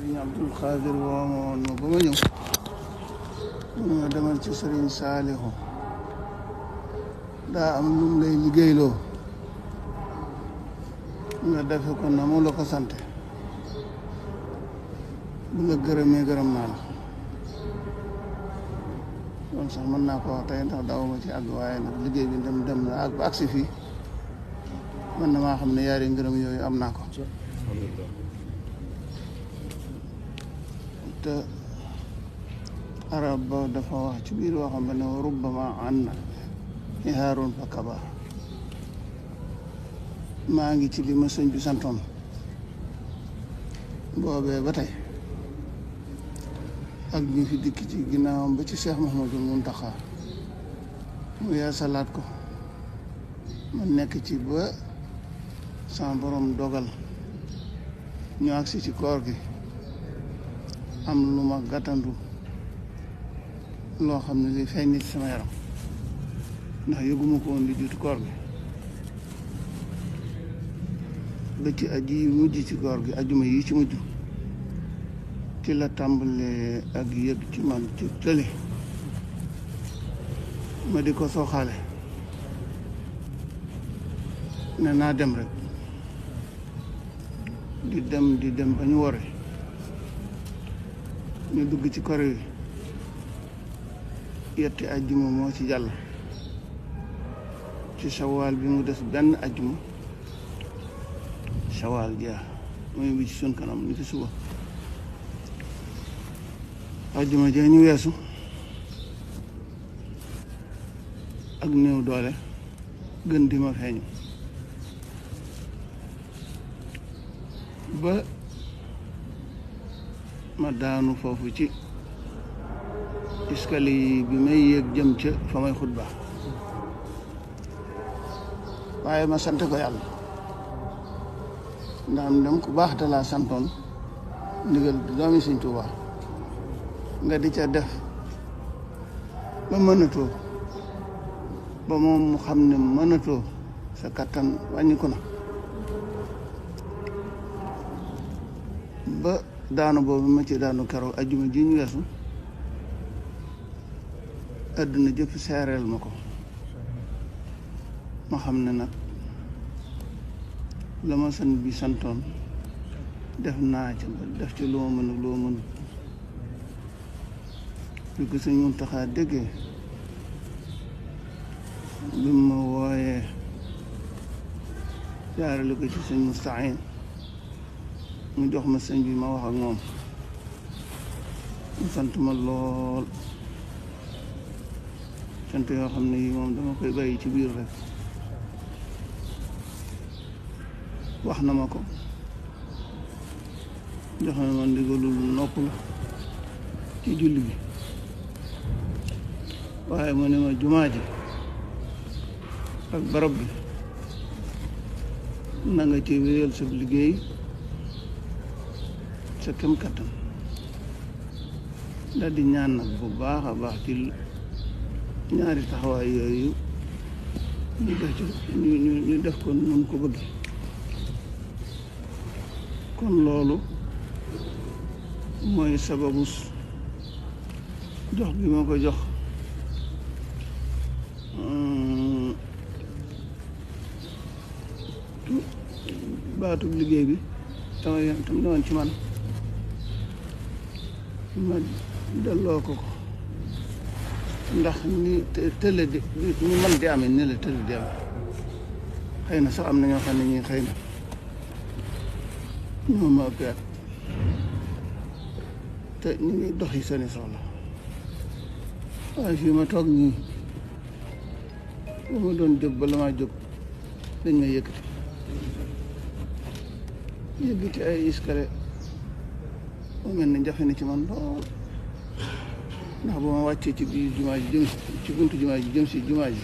Sëriñ Abdul Xaadir woomoon ma ba ma ñëw mu ma demal ci Sëriñ Saalihu daa am lu mu lay liggéeyloo nga defe ko na mu la ko sante bu la gërëmee gërëm naa la loolu sax mën naa ko wax tey ndax dawuma ci àgg waaye nag liggéey bi dem na ak ba agsi fii man na maa xam ne yaari ngërëm yooyu am naa ko te arab ba dafa wax ci biir waxam ba ne rubbama anna ihaarun fa kaba maa ngi ci li ma sëñ bi santoon boobee ba tey ak ñu fi dikk ci ginnaawam ba ci Cheikh Mouhamadul Muntaxa mu yeesalaat ko ma nekk ci ba sama borom dogal ñu agsi ci koor gi am lu ma gàttandu loo xam ne li feeñ nit sama yaram ndax yëguma ko woon li jiitu koor gi ba ci aji yi mujj ci koor gi ajuma yi ci mujj ci la tàmbalee ak yëg ci man ci tële ma di ko sooxaale ne naa dem rek di dem ba ñu wore ñu dugg ci kor yi yetti ajjuma moo ci jàll ci sawaal bi mu des benn ajjuma sawaal jeex mooy bi ci sun kanam ni ci suba ajjuma jee ñu weesu ak néew doole gën di ma feeñu ba ma daanu foofu ci escalier bi may yéeg jëm ca fa may xutba waaye ma sant ko yàlla ndax am dem ku baax te laa santoon ndigal doomi Sëñ Tuubaa nga di ca def ba mënatoo ba moom mu xam ne mënatoo sa kattan wàññiku na ba daanu boobu ma ci daanu keroog ajjuma ji ñu weesu àdduna jëpp seereel ma ko ma xam ne nag la ma san bi santoon def naa ca ba def ci loo mën ak loo mënut bi ko Sëñ Muntaxa déggee bi ma wooyee jaarale ko ci Sëñ Mustahin mu jox ma sëñ bi ma wax ak moom mu sant ma lool sant yoo xam ne yi moom dama koy bàyyi ci biir rek wax na ma ko jox na ma ndigalul noppalu ci julli bi waaye mu ne ma jumaa ji ak barab bi na nga ci wéyal sa liggéey sa kem kattan daal di ñaan nag bu baax a baax ci ñaari taxawaay yooyu ñu def ko nun ko bëgg kon loolu mooy sababu jox bi ma ko jox baatub liggéey bi tam newoon ci man ma delloo ko ndax ni tële di ñu mën di amee ni la tële di amee xëy na sax am na ñoo xam ne ñii xëy na ñoo ma ëpp at te ñu ngi doxi seeni soxla waaye fii ma toog ñii ba ma doon jóg ba la maa jóg dañ may yëkkati ay escalier moo mel ne jafe na ci man lool ndax ba ma wàccee ci biir jumaa ji jëm ci buntu jumaa ji jëm si jumaa ji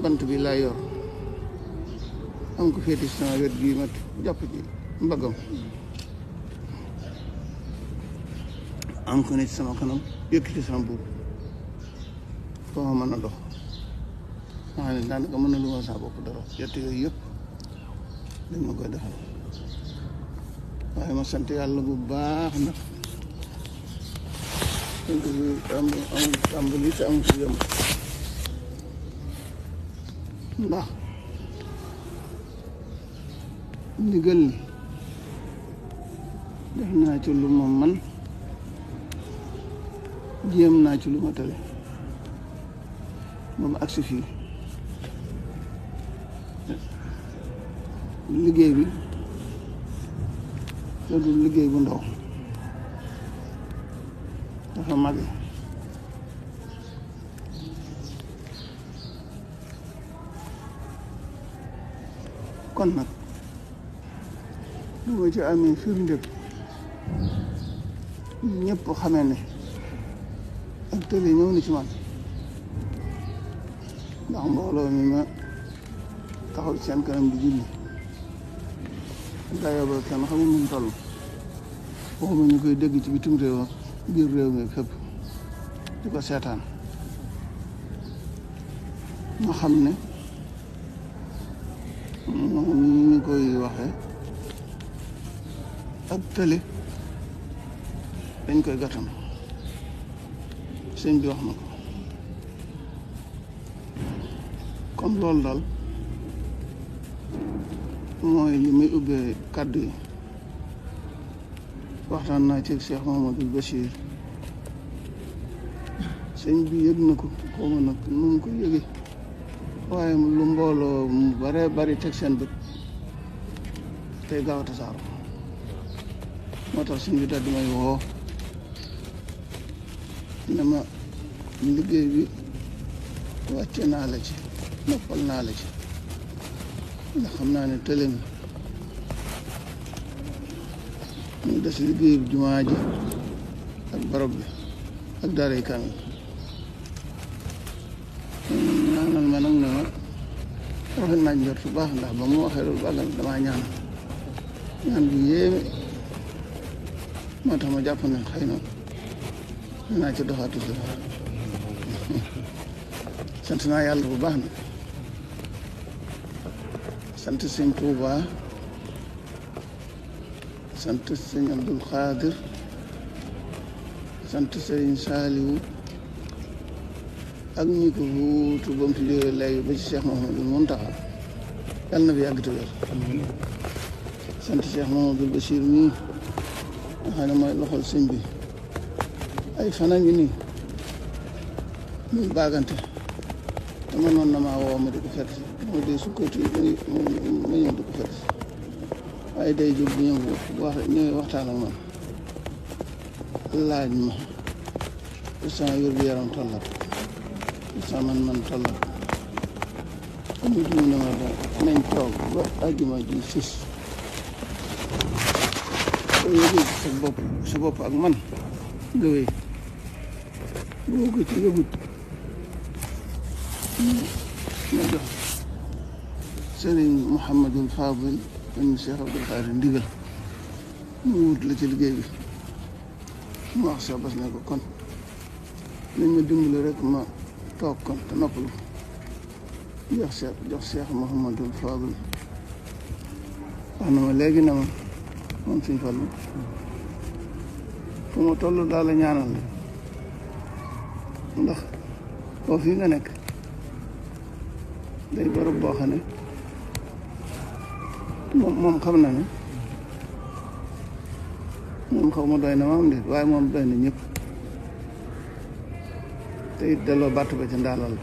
bant bi laa yor am ko féeti sama wet bii ma jàpp ci mbaggam am ko ne ci sama kanam yëkkati sama buub ba ma mën a dox ma xam ne daanaka mën na lu ma saa bopp dara yett yooyu yëpp dañ ma koy defal waaye ma sant yàlla bu baax nag sant bi amul tàmbali te amul si yem ndax ndigal li def naa ci lu ma man jéem naa ci lu ma tale ba mu agsi fii liggéey bi te du liggéey bu ndaw dafa màgg kon nag du ma ci amee firnde ñëpp xamee ne ak tële ñëw na ci man ndax mbooloo mi ma taxaw ci seen kanam di julli dayoo ba kenn xamul nu mu toll waxuma ñu koy dégg ci bitim réew ak biir réew mi fépp di ko seetaan ma xam ne moom ni ñu koy waxee ak tële dañ koy gàttam sëñ bi wax na ko comme loolu daal mooy li muy ubbee kàddu yi waxtaan naa ci Cheikh Mouhamadul Bachir sëñ bi yëg na ko xaw ma nag nu mu ko yëgee waaye lu mbooloo mu bare bari teg seen bët tey gaaw a tasaaroo moo tax sëñ bi daal di may woo ne ma liggéey bi wàcce naa la ci noppal naa la ci ndax xam naa ne tële nga ñu des liggéey bi jumaa ji ak barab bi ak daaray kaamil ñaanal ma nag ne ma rafet naa njort bu baax ndax ba mu waxee loolu bàggal damaa ñaan bu yéeme moo tax ma jàpp ne xëy na dinaa ci doxaatu si sant naa yàlla bu baax na sant sëñ Tuuba sant sëñ Abdul Xaadir sant sëñ Saaliwu ak ñi ko wuutu ba mu fi jógee léegi ba ci Cheikh Mouhamadul Muntaxa yàlla na fi yàgg te wér sant Cheikh Mouhamadul Bachir mii nga xam ne mooy loxol sëñ bi ay fana ngi nii muy baagante dama noon na maa woo ma di ko fekk si moo dee sukkati ma ñëw di ko fekk si waaye day jóg di ñëwee waxtaan ak man laaj ma sama wér-gu-yaram tollat sama man tollat mu dimu ne ma da nañ toog ba àjjuma ji sis soo yëgee ci sa bopp ak man nga wéy boo ko ci yëgut ma jox Sëriñ Mouhamadul Fadil ibn Cheikh Abdul Xaadir ndigal mu wut la ci liggéey bi mu wax sa bas ne ko kon nañ ma dimbali rek ma toog kon te noppalu jox Cheikh Mouhamadul Fadil wax na ma léegi ne ma moom suñ Fallu fu ma toll daal la ñaanal la ndax foo fii nga nekk day barab boo xam ne moom xam na ne moom xaw ma doy na ma am de waaye moom doy na ñëpp te it delloo bàtt ba ci ndaalal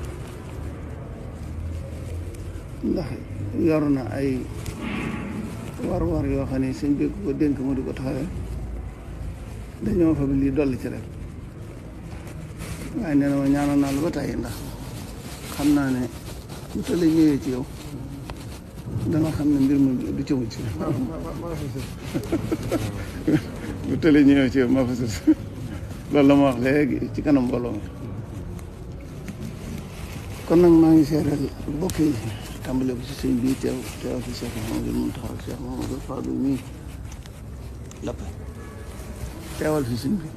ndax yor na ay war yoo xam ne sëñ bi ko dénk mu di ko taxawee dañoo fa bi lii dolli ci rek waaye nee na ma ñaanal naa lu ba tàyyi ndax xam naa ne bu tële ñëwee ci yow danga xam ne mbir mi du ci mucc bu tële ñëwee ci yow maa fa sës loolu la ma wax léegi ci kanam mbooloo mi kon nag maa ngi seeral bokk yi tàmbale ko ci sëñ bii teew fi Cheikh Mouhamadul Muntaxa Cheikh Mouhamadul Fadil mii lappe teewal fi sëñ bi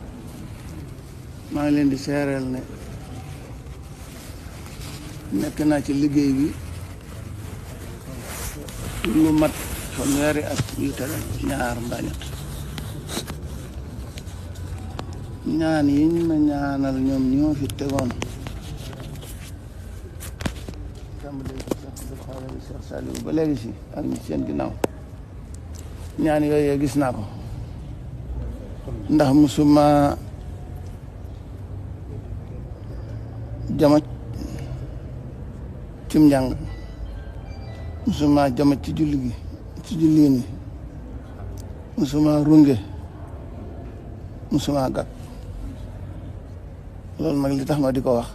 maa ngi leen di seereel ne nekk naa ci liggéey bi lu mat fanweeri at yu tere ñaar mbaa ñett ñaan yiñ ma ñaanal ñoom ñoo fi tegoon tàmbalee ci Cheikh Abdou Khadre Cheikh Saliou ba léegi si ak ñi seen ginnaaw ñaan yooyu gis naa ko ndax musuma jamaj cim njàng musuma jamaj ci julli gi ci julliin yi musuma runge musuma gàtt loolu nag li tax ma di ko wax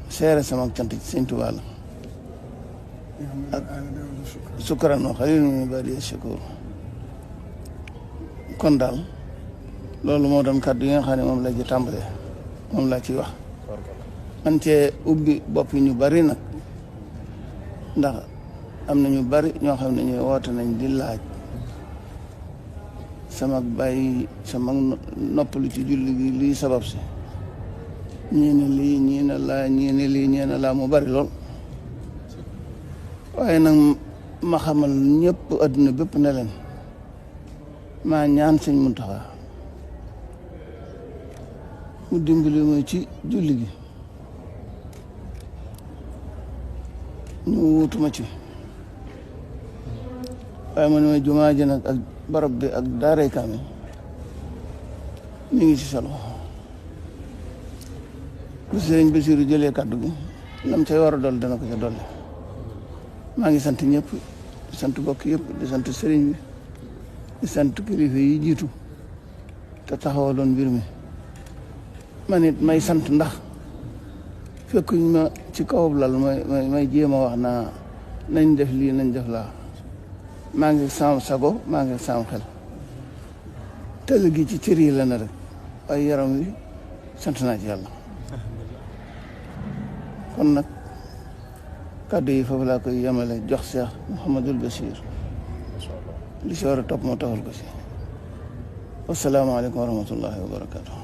seere sama cant ci Sëñ Tuubaa la ak sukran wa xaliilun min ibaadiya shakuur kon daal loolu moo doon kàddu yi nga xam ne moom la ci tàmbalee moom laa ciy wax man cee ubbi bopp ñu bari nag ndax am na ñu bari ñoo xam ne ñooy woote nañ di laaj sama bàyyi sama noppalu ci julli gi lii sabab si ñii ne lii ñii ne laa ñii ne lii ñii ne laa mu bari lool waaye nag ma xamal ñëpp adduna bépp ne leen maa ñaan Sëñ Muntaxa mu dimbali ma ci julli gi ñu wutuma ci waaye ma ne ma jumaa ji nag ak barab bi ak daaray kaamil mi ngi ci sa loxo bu Sëriñ Basiiru jëlee kàddu gi lam cay war a dolli dana ko ca dolli maa ngi sant ñëpp di sant bokk yëpp di sant sëriñ bi di sant kilifa yi jiitu te taxawaloon mbir mi man it may sant ndax fekkuñ ma ci kawab lal may jéem a wax naa nañ def lii nañ def laa maa ngi saam sago maa ngi saam xel tëll gi ci cër yi la na rek waaye yaram wi sant naa ci yàlla kon nag kàddu yi foofu laa koy yemale jox Cheikh Mouhamadul Bachir li si war a topp moo taxal ko si wasalaamaaleykum wa rahmatullahi wa barakatuh